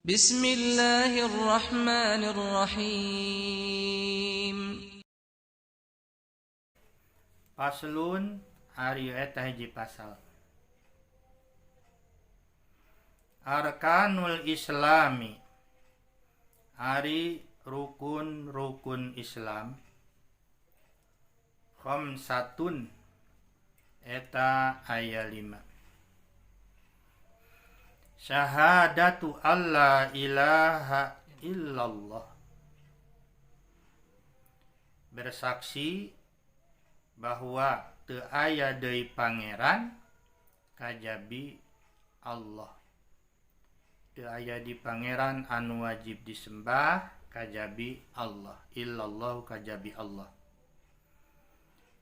بسم الله الرحمن الرحيم. Faslun ari eta hiji pasal. Arkanul Islami ari rukun-rukun Islam khamsatun eta aya 5. Syahadatu alla ilaha illallah, bersaksi bahwa teu aya deui pangeran kajabi Allah, teu aya di pangeran anu wajib disembah kajabi Allah, illallah kajabi Allah.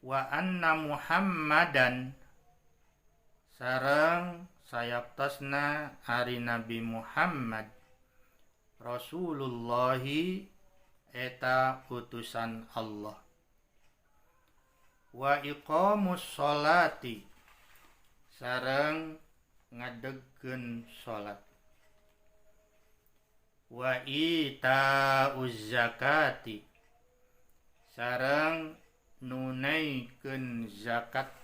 Wa anna Muhammadan sareng sayaptasna ari Nabi Muhammad Rasulullahi eta utusan Allah. Wa iqamus sholati sareng ngadegkeun salat. Wa itauz zakati sareng nunaikeun zakat.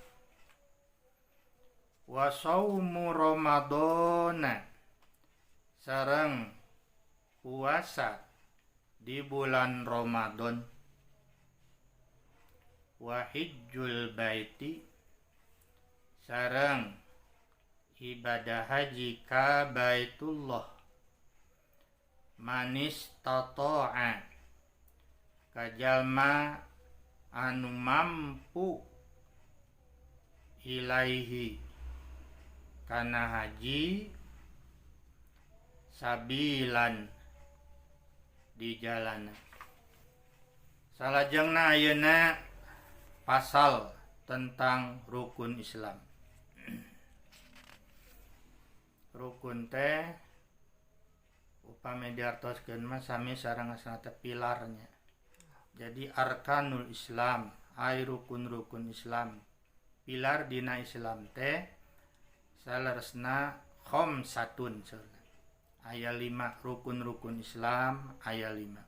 Wa saumu ramadana sareng puasa di bulan Ramadan. Wa hijjul baiti sareng ibadah haji ka Baitullah manis tata'a kajalma anu mampu ilaihi kana haji sabilan di jalana. Salajengna ayeuna pasal tentang rukun Islam. Rukun teh upami diartoskeun mah sami sareng asana teh pilarnya. Jadi arkanul Islam, ai rukun-rukun Islam. Pilar dina Islam teh saleresna khamsatun, aya 5 rukun-rukun Islam, aya 5.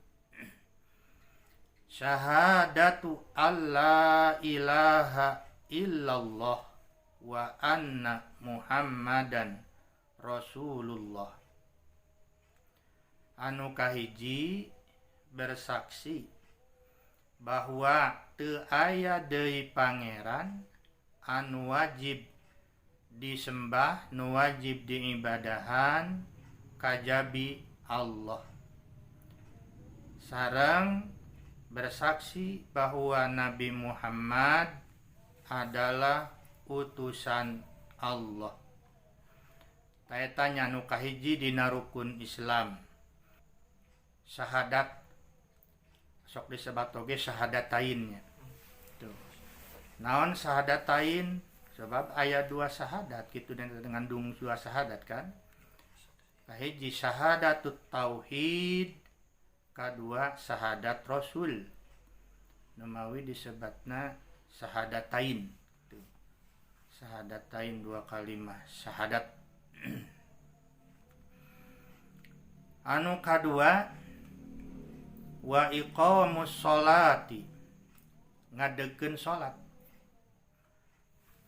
Syahadatu alla ilaha illallah wa anna Muhammadan Rasulullah. Anu kahiji bersaksi bahwa teu aya deui pangeran anu wajib disembah, nu wajib diibadahan kajabi Allah. Sareng bersaksi bahwa Nabi Muhammad adalah utusan Allah. Eta nya nu kahiji dina rukun Islam. Syahadat sok disebat oge syahadatainnya. Tuh. Naon syahadatain? Sebab aya 2 syahadat kitu dengan dung 2 syahadat kan. Kahiji syahadatut tauhid, kadua syahadat rasul. Numawi disebatna syahadatain. Tuh. Syahadatain 2 kalimah syahadat. Anu kadua wa iqamus sholati ngadegkeun salat.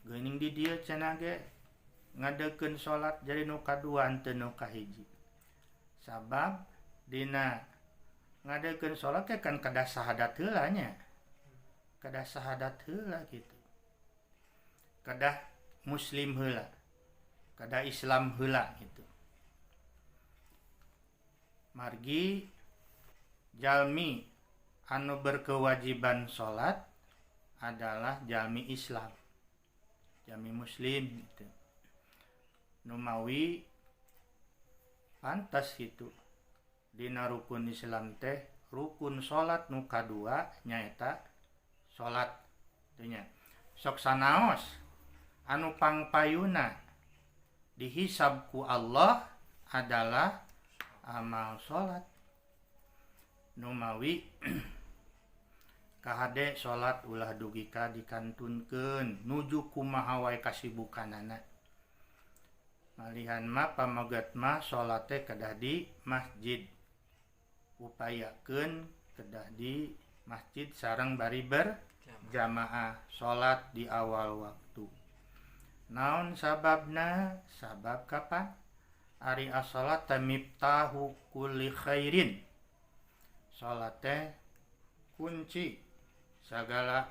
Geuning di dieu cenah ge ngadegkeun salat jadi nu kadua henteu nu kahiji. Sabab dina ngadegkeun salat teh kan kedah syahadat heula nya. Kedah syahadat heula kitu. Kedah muslim heula. Kedah Islam heula kitu. Margi jalmi anu berkewajiban salat adalah jalmi Islam, jalmi muslim gitu. Numawi pantas gitu dina rukun Islam teh rukun salat nu kadua nyaeta salat teu nya. Sok sanaos anu pangpayuna dihisab ku Allah adalah amal salat. Numawi kahade salat ulah dugi ka dikantunkeun nuju kumaha wae kasibukanana. Malihan mah pamegat mah salat teh kedah di masjid. Upayakeun kedah di masjid sareng bari berjamaah salat di awal waktu. Naon sababna? Sabab kapan? Ari as-salat miftahu kulli khairin. Salat teh kunci sagala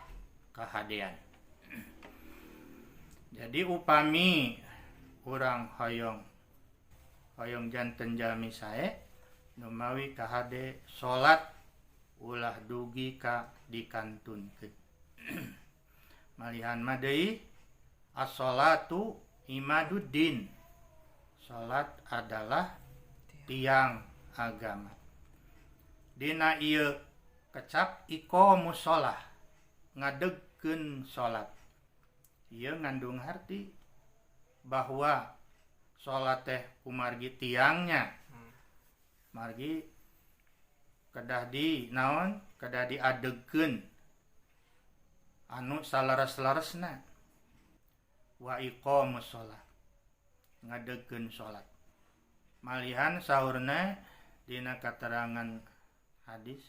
kahadean. Jadi upami urang hoyong janten jalmi sae numawi kahade salat ulah dugi ka dikantunkeun. Malihan mah deui as-salatu imaduddin. Salat adalah tiang agama. Dina ieu kecap iqamus shalah, ngadegkeun salat. Ieu ngandung harti bahwa salat teh kumargi tiangnya. Margi kedah di naon? Kedah diadegkeun anu salares-laresna. Wa iqamus shalah, ngadegkeun salat. Malihan saurna dina katerangan hadis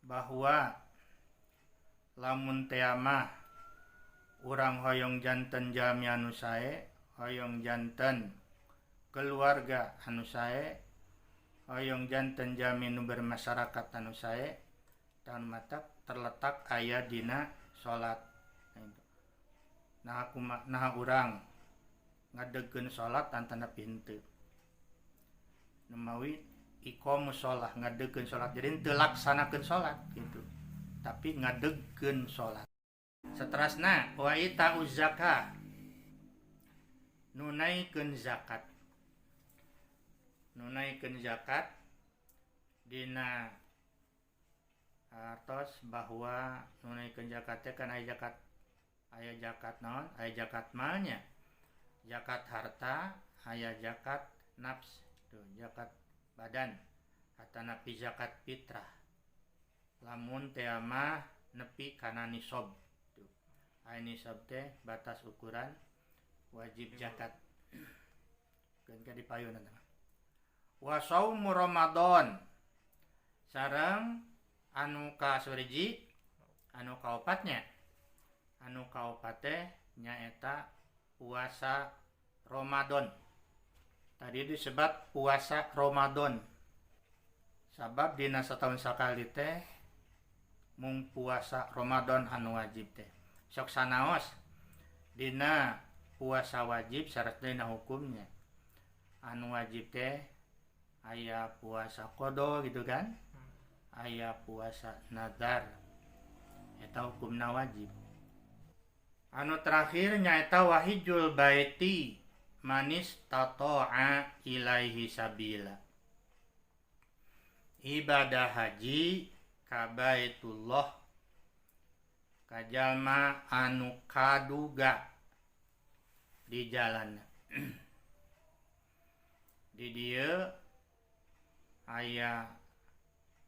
bahwa lamun teh mah urang hoyong janten jalmi anu sae, hoyong janten keluarga anu sae, hoyong janten jalmi nu bermasyarakat anu sae, tan mata terletak aya dina salat. Nah, nah urang ngadegkeun salat tantana henteu. Numawi iqamus shalah ngadegkeun salat, jadi henteu laksanakeun salat gitu. Tapi ngadegkeun salat. Seterusna wa ita'uz zakah, nunaikeun zakat. Nunaikeun zakat dina artos bahwa nunaikeun zakat teh kan aya zakat, aya zakat naon? Aya zakat malnya, zakat harta, aya zakat nafs, tuh zakat badan, atanapi zakat fitrah. Lamun teh mah nepi kana nisab. Tuh. Aya nisab teh batas ukuran wajib zakat. Keun ka dipayun eta mah. Wa saumu Ramadan sareng anu kasuriji, anu kaopatnya. Anu kaopat teh nyaeta puasa Ramadan. Tadi disebut puasa Ramadan. Sabab dina satahun sakali teh mung puasa Ramadan anu wajib teh. Sok sanaos dina puasa wajib syarat dina hukumnya. Anu wajib teh aya puasa qada gitu kan? Aya puasa nazar. Eta hukumna wajib. Anu terakhir nyaeta wahijul baiti manis tato'a ilaihi sabila. Ibadah haji ka Baitullah kajalma anu kaduga di jalan. Di dieu aya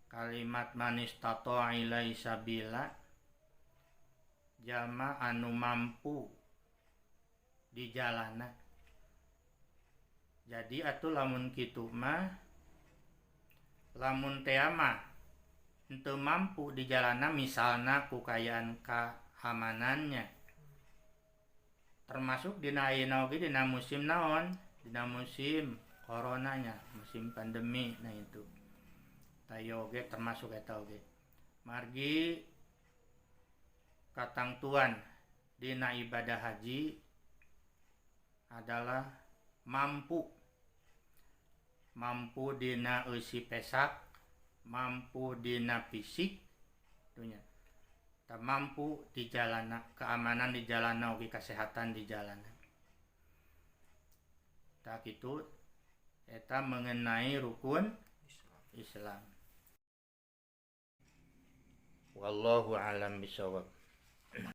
kalimat manis tato'a ilaihi sabila, jalma anu mampu di jalana. Jadi atuh lamun kitu mah, lamun teh mah henteu mampu di jalana misalna ku kayaan keamanannya, termasuk dina ayeuna oge dina musim naon, dina musim coronanya, musim pandemi. Nah itu tayo oge termasuk eta oge. Margi katangtuan dina ibadah haji adalah mampu, mampu dina eusi pesak, mampu dina fisik tunya, tak mampu di jalana, keamanan di jalana oge kesehatan di jalana. Tak itu eta mengenai rukun Islam. Wallahu alam bisawab.